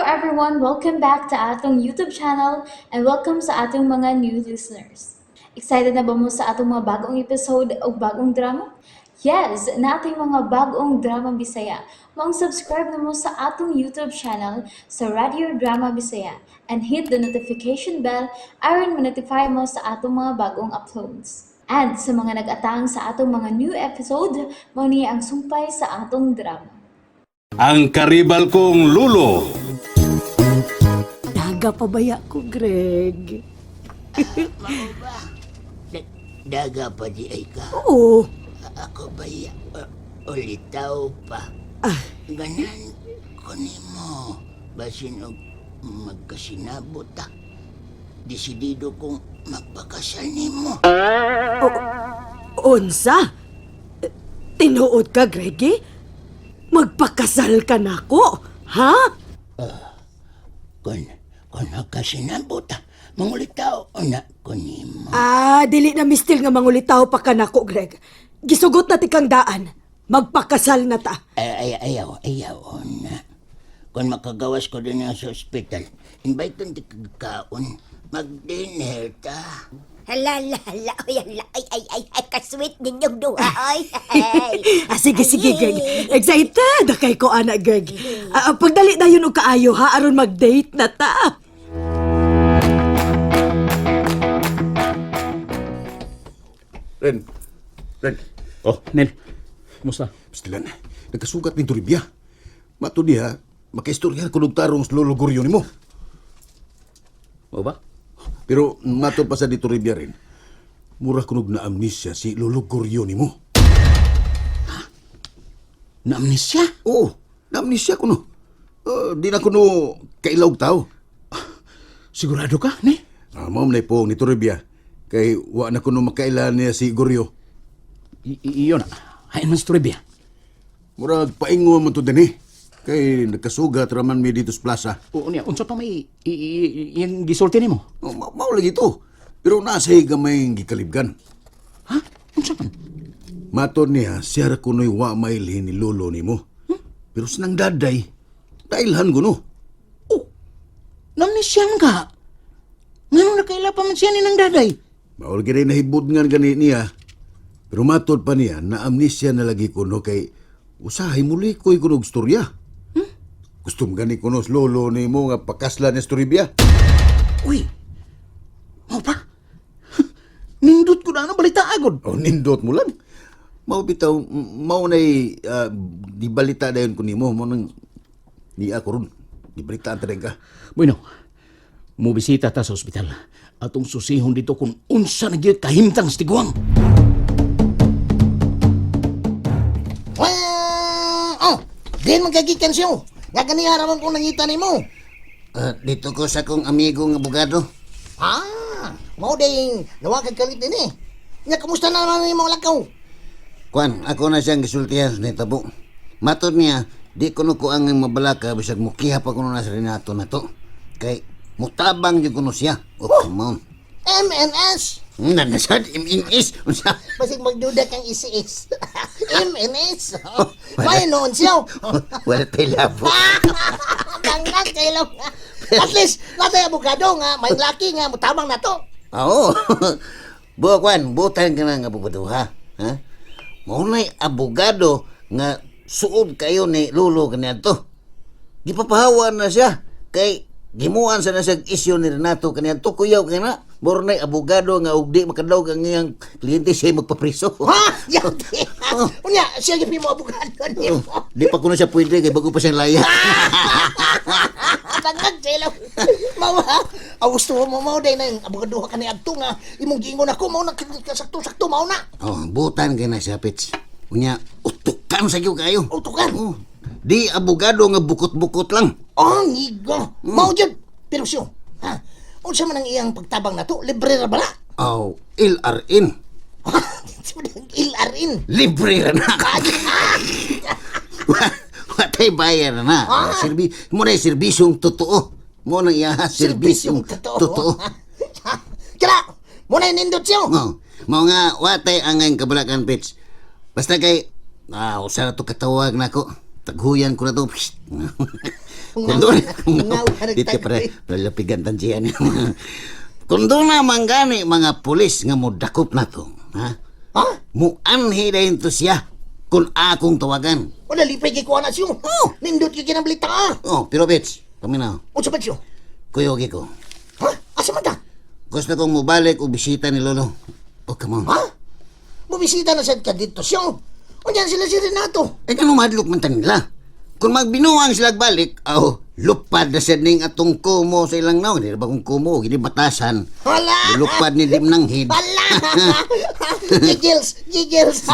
Everyone! Welcome back to atong YouTube channel and welcome sa atong mga new listeners. Excited na ba mo sa atong mga bagong episode o bagong drama? Yes, naa tay mga bagong drama Bisaya. Maong subscribe na mo sa atong YouTube channel sa Radio Drama Bisaya and hit the notification bell aron ma-notify mo sa atong mga bagong uploads. And sa mga nag-atang sa atong mga new episode, mao ni ang sumpay sa atong drama. Ang karibal kong lulo. Daga pa baya ko, Greg? Daga pa diay ka. Oo. Ako ba ulitaw pa? Ah. Ganan ko nimo. Basin og magkasinabot ta. Desidido kong magpakasal nimo. Unsa? Tinuod ka, Greggy? Magpakasal ka na ko, ha? Kung magkasinabot ta, mangulitaw na ko nimo. Ah, dili na mistil nga mangulitaw pa ka nako, Greg. Gisugot na tikang daan. Magpakasal na ta. Ay, ay, ayaw, ayaw na. Kung makagawas ko din sa ospital, invite ti kagkaon, mag-dinner ta. Hala, hala, hala, oy, hala, ay, ay, ay, ay, ka-sweet ninyong duha, oy. Ay. Ah, sige, sige, Greg. Excited na kay ko, ana, Greg. Ah, pagdali na yun og kaayo, ha? Aron mag-date na ta. Ren, Ren, Oh, Nel. Kumusta? Pastilan, nagkasugat ni Toribia. Mato diha, makaistorya ko tarong sa Lolo Goryo nimo. Mao ba? Pero mato pa sa di Toribia rin, mura kunog na amnesia si Lolo Goryo nimo. Na amnesia? Oo, na amnesia kuno. Di na kuno kailawg tao. Sigurado ka, ne? Ah, mao man po ni Toribia, kay wa na kuno makaila niya si Goryo. Iyon na. Hain man sa Toribia. Murag paingon mo to dinhi. Kay nagkasugat raman mi dito sa plaza. Oo niya, unsa pa may iyang gisulti nimo? Oh, mao lagi to. Pero nasa gamay gikalibgan. Ha? Unsa man? Matod niya, siya ra kuno'y wa mailhin ni lolo nimo. Pero sinang daday, dailhan kuno. Oh, na-amnesia man ka. Ngano nakaila pa man siya ni nang daday? Maol gani nahibod nga gani niya. Pero matod pa niya, na amnesia na lagi kuno kay usahay muli ko'y kunog storya. Gusto mo gani kuno sa lolo nimo nga pakasla ni Storibia? Uy, mao pa? Nindot ko na ano, balita agod. O nindot mo lang. Mao bitaw, mao na'y di balita dayon ko nimo. Mao nang ni ako ron. Di balitaan ta ka. Bueno, mubisita ta sa ospital. Atong susihon dito kung unsa na gyud kahimtang sa tiguang. Ah, oh, din man kagikan siyo. Nga ganiha raman ko nangita nimo. Dito ko sa akong amigo nga abogado. Ah, mao ding nawa kag kalit dinhi. Nya kumusta na naman imong lakaw? Kuan, ako na siyang gisultihan ni Tabo. Matod niya, di ko ko ang mabalaka bisag mukiha pa kuno na sa Renato na to. Kay mutabang jud kuno siya. Oh, come on. MNS. Nanasad MNS. Unsa? Basig magduda kang ICS. MNS. May noon siyo. Wala tay labo. Bangag kay lang. At least natay abogado nga may laki nga mutabang na to. Oo. Buo kuan, butan ka na nga abogado ha. Ha? Mao na'y abogado nga suod kayo ni Lolo kaniadto. Gipapahawa na siya kay gimuan sa na siya isyu ni Renato kaniadto kuyaw kay na. Mao na'y abogado nga og di makadlawg ang iyang kliyente siya magpapriso. Ha? Yati. Unya, siya gyud mo abogado nimo. Oh, di pa kuno siya pwede kay bago pa siyang laya. Bangag kay lang. Mao ha. Ang gusto mo mao day na abogado ka ni adto nga imong giingon ako mao na sakto-sakto mao na. Oh, butan kay na siya, Pits. Unya, utukan sa gyud kayo. Utukan. Oh, di abogado nga bukot-bukot lang. Oh, ngigo. Mao jud. Pero siyo, ha? Unsa man ang iyang pagtabang nato? Libre ra bala? Oh, LRN. LRN. Libre ra na. Watay bayar na. Ah. Serbi mo na yung serbisyong totoo. Mo na iya serbisyong totoo. Kira, mo na nindot siyo. Oh, mao nga watay ang ngayong kabalakan Pits. Basta kay usa na to katawag nako. Taghuyan ko na to. Kung doon, Ngaw ka dito pre, lalapigan tan siya niya. Kung doon na manggani mga pulis nga modakop na to, ha? Ha? Muanhi dahin to siya kung akong tawagan. Wala lipay kay kuha na siyo. Oh. Nindot kay kinang balita ah. Oh, pero bitch, paminaw, Unsa ba siyo? kuyogi ko. Ha? Asa man ta? Gusto kong mubalik o bisita ni Lolo. Oh, come on. Ha? Bumisita na sad ka dito siyo. Unyan sila si Renato. Eh, ano madlok man ta nila? Kung magbinuang sila balik, oh, lupad na siya ning atong kumo sa ilang naon. Hindi ba kung kumo, gini batasan. Hala! Lupad ni dim ng hid. Hala! Giggles! Giggles!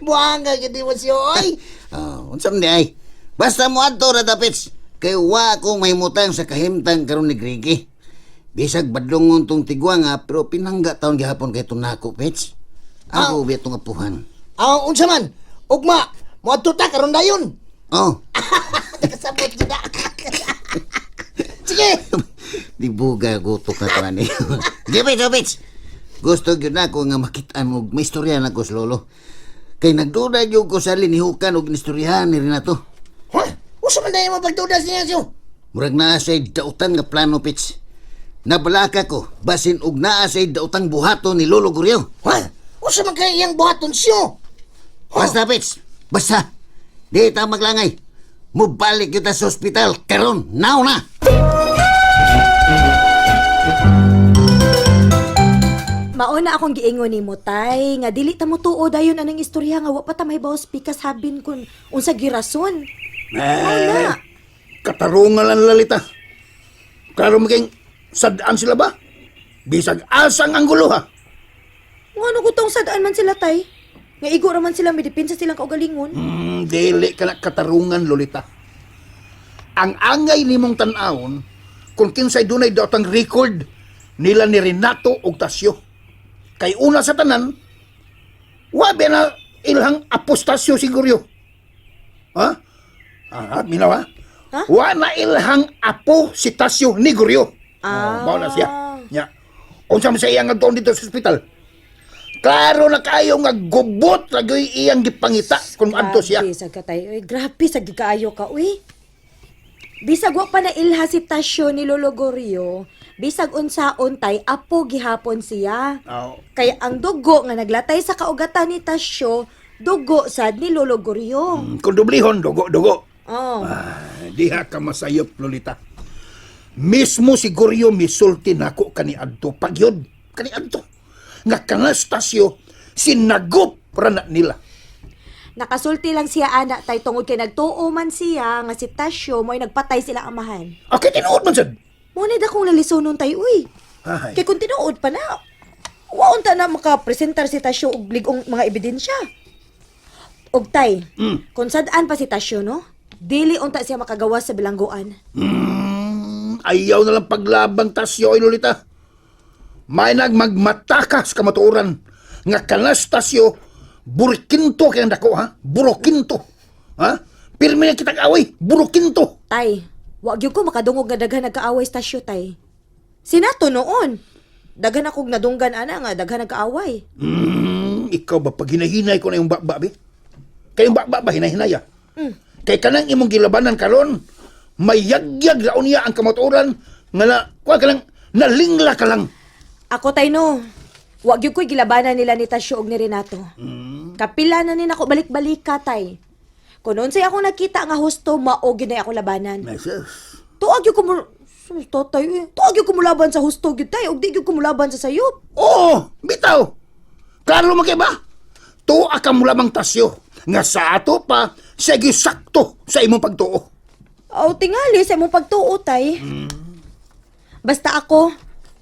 Buang ka gid mo siyo oy. Oh, unsa man di ay? Basta mo adto ra dapits. Kay wa akong mahimutang sa kahimtang karon ni Grigi. Bisag badlongon tong tigwa nga pero pinangga taon gihapon kay tunako pits. Ako oh. tong apuhan. Ah, unsa man? Ugma, moadto ta karon dayon. Oh, Nakasabot gid na. Sige. di buga gutok na to ani. Di pits, oh, pits. Gusto gyud nako nga makit-an og may istorya nako sa lolo. Kay nagduda gyud ko sa linihukan og istoryahan ni Renato. Ha? Unsa man dayon mo pagduda niya siyo? Murag naa siya'y dautan nga plano, Pits. Nabalaka ko, basin og naa siya'y dautang buhaton ni Lolo Guryo. Ha? Unsa man kay iyang buhaton siyo? Basta, Pits. Basta. Di ta maglangay. Mubalik kita sa ospital. Karon, now na. Mauna akong giingon nimo tay nga dili ta mo tuo dayon anang istorya nga wa pa ta mahibaw pikas habin kun unsa girason. Mauna. Katarungan lang lalita. Klaro mo kayong sadaan sila ba? Bisag asang ang gulo ha. Ngano ko tong sadaan man sila tay? Nga igo ra man sila midepensa silang kaugalingon. Dili ka na katarungan, Lolita. Ang angay nimong tan-awon, kung kinsay dunay daotang record nila ni Renato og Tasyo. Kay una sa tanan, wabi na ilhang apostasyo siguro. Ha? Ah, minaw ha? Ha? Wa na ilhang apo si Tasyo ni Guryo. Ah. Oh, mao na siya. Nya. Unsa man sa iyang adtoon dito sa ospital? Klaro na kayo nga gubot lagi iyang gipangita kung adto siya. Grabe sa katay. Uy, grabe sa gikaayo ka, uy. Bisag wa pa na ilha si Tasyo ni Lolo Gorio, bisag unsaon tay apo gihapon siya. Oh. Kaya ang dugo nga naglatay sa kaugatan ni Tasyo, dugo sad ni Lolo Gorio. Kung dublihon, dugo-dugo. Oh. Ah, diha ka masayop, Lolita. Mismo si Goryo misulti nako kaniadto. Pagyod, kaniadto. Nga kanastasyo, sinagup ra na nila. Nakasulti lang siya ana tay tungod kay nagtuo man siya nga si Tasyo mo'y nagpatay sila amahan. Okay, tinuod man sad. Mo na akong lalisonon tay uy. Ay. Kay kung tinuod pa na, waon ta na makapresentar si Tasyo og lig-ong mga ebidensya. Og tay, kung sadaan pa si Tasyo, no? Dili unta siya makagawa sa bilangguan. Ayaw na lang paglabang tasyo, ay Lolita. May nagmagmatakas kamatuoran nga kanastasyo burkinto kay ang dako ha? Burokinto. Ha? Pirmi na kitang away, burokinto. Tay, wa gyud ko makadungog nga daghan nagkaaway sa Tasyo, tay. Sinato noon. Daghan akong nadunggan ana nga daghan nagkaaway. Ikaw ba pag hinahinay ko na yung bakba, be? Kayong bakba ba hinahinay ah? Kay kanang imong gilabanan karon, mayagyag raon niya ang kamatuoran nga na, kuha ka lang, nalingla ka lang. Ako tay no. Wa gyud ko'y gilabanan nila ni Tasyo og ni Renato. Kapila na ni nako balik-balik ka tay. Kun unsay ako nakita nga husto mao gyud na ako labanan. Jesus. Tuag gyud ko mo Sus, tatay eh. Tuag gyud ko molaban sa husto gyud tay ug di gyud ko molaban sa sayop. Oo, bitaw. Klaro mo kay ba? Tuwa ka mo lamang tasyo nga sa ato pa sige sakto sa imong pagtuo. Aw tingali sa imong pagtuo tay. Basta ako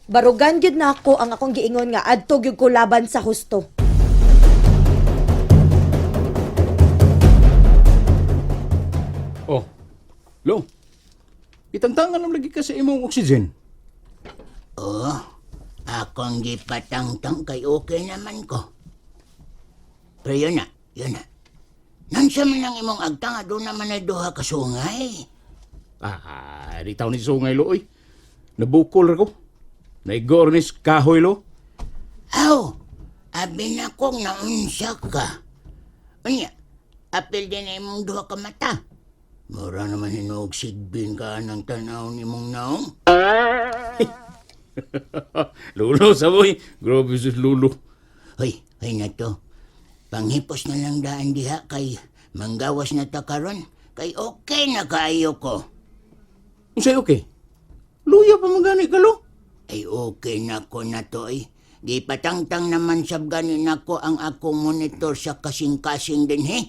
barugan gyud na ako ang akong giingon nga adto gyud ko laban sa husto. Oh. Lo. Itantangan lang lagi ka sa imong oxygen. Oh, akong gipatangtang kay okay naman ko. Pero yun na, yun na. Nansa man ang imong agtang, doon naman ay duha ka sungay. Ah, di taon ni sungay lo oy. Nabukol ra ko. Naigor ni kahoy lo. Aw, abi na kong naunsa ka. Unya, apil din na imong duha ka mata. Mura naman hinuog sigbin ka ng tanaw ni mong naong. Lulo, saboy. Grabe si Lulo. Hoy, hoy na to. Panghipos na lang daan diha kay manggawas na ta karon kay okay na kaayo ko. Unsay okay? Luya pa man gani ka, lo. Ay okay na ko na to eh. Gipatangtang naman sab gani nako ang akong monitor sa kasing-kasing din he.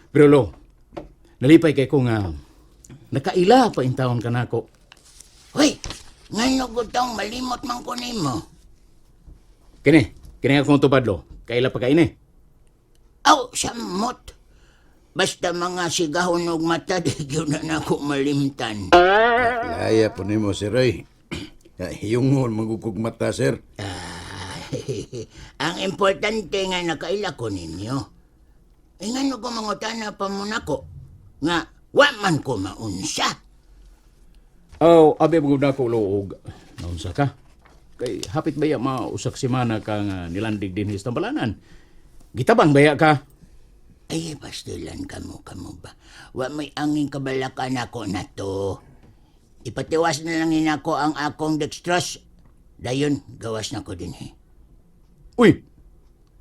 Pero lo, nalipay kay ko nga nakaila pa intawon ka nako. Hoy, ngano gud taong malimot man ko nimo. Kini, kini akong tubad lo. Kaila pa kaini. Aw, samot. Basta mga sigahon og mata, di gyud na nako malimtan. Laya po nimo, sir, oy. Hiyungon, magukog mata, sir. Ang importante nga nakaila ko ninyo. E ngano ko mangutana pa mo nako nga wa man ko maunsa. Oh, abi mo na ko lo og naunsa ka. Kay hapit baya mausak semana ka nga nilandig din sa tambalanan. Gitabang baya ka. Ay, pastilan kamo kamo ba? Wa may angin kabalakan ako na to. Ipatiwas na lang nako ang akong dextrose. Dayon, gawas na ko din eh. Uy,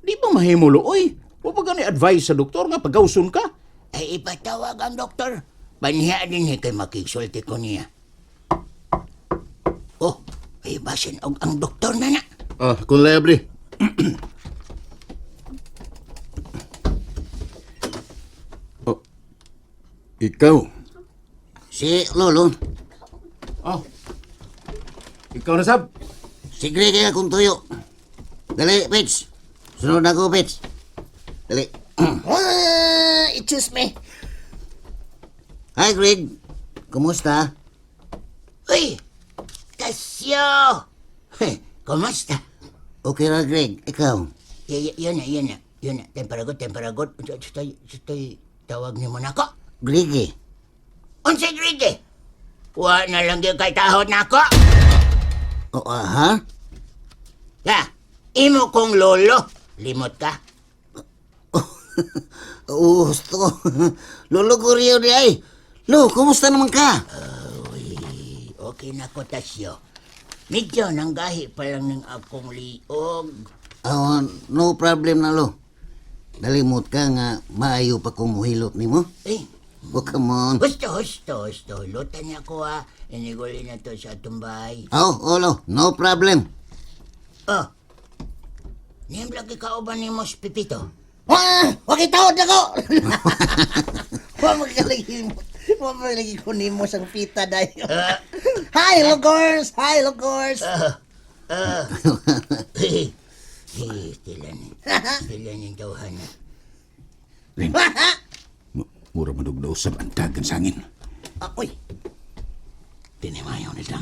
di ba mahimo lo oy? Wa pa gani advice sa doktor nga pagawson ka? Ay, ipatawag ang doktor. Banhiya din eh kay makigsulti ko niya. Oh, ay basin og ang doktor na na. Ah, kung laya, bre. Oh, ikaw. Si Lolo, Oh. Ikaw na sab. si Greg kaya kung tuyo. Dali, Pits. Sunod na ko, Pits. Dali. Ah, excuse me. Hi, Greg. Kumusta? Uy, Tasyo! Heh, kumusta? Okay ra, Greg. Ikaw. Yun na, yun na. Yun na. Temperagot, temperagot. Sitoy, sitoy, tawag ni mo na ko. Greg eh. Unsay Greg eh? Wa na lang gyud kay tahod nako. Oh, ah, ha? Ha, imo kong lolo. Limot ka. Oo, gusto ko. Lolo Goryo di ay. Lo, kumusta naman ka? Uy, okay na ko, Tasyo. Medyo nanggahi pa lang ng akong liog. Oh, no problem na, Lo. Nalimot ka nga maayo pa kong muhilot nimo. Eh, Oh, come on. husto, husto, husto. Lutan niya ko ha. Iniguli na to sa tumbay. Oh, oh, Lo, no problem. Oh, niyam lagi ka uban ni Mos Pipito. Ah, okay taod na ko. Wa magalagi mo. Wa magalagi ko nimo sang pita dayon. Hi, Logors. Hi, Logors. Eh, tila ni. Tila ni tawhan na. Rin. Mura man og nausab ang dagan sangin. Ah, uy. Tinimayo nila.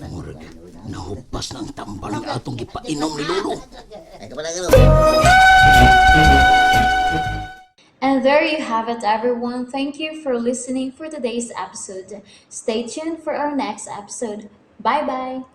Murag, nahupas na ang tambal nga atong gipainom ni Lolo. Ay, kapala ka, Lo. And there you have it, everyone. Thank you for listening for today's episode. Stay tuned for our next episode. Bye bye.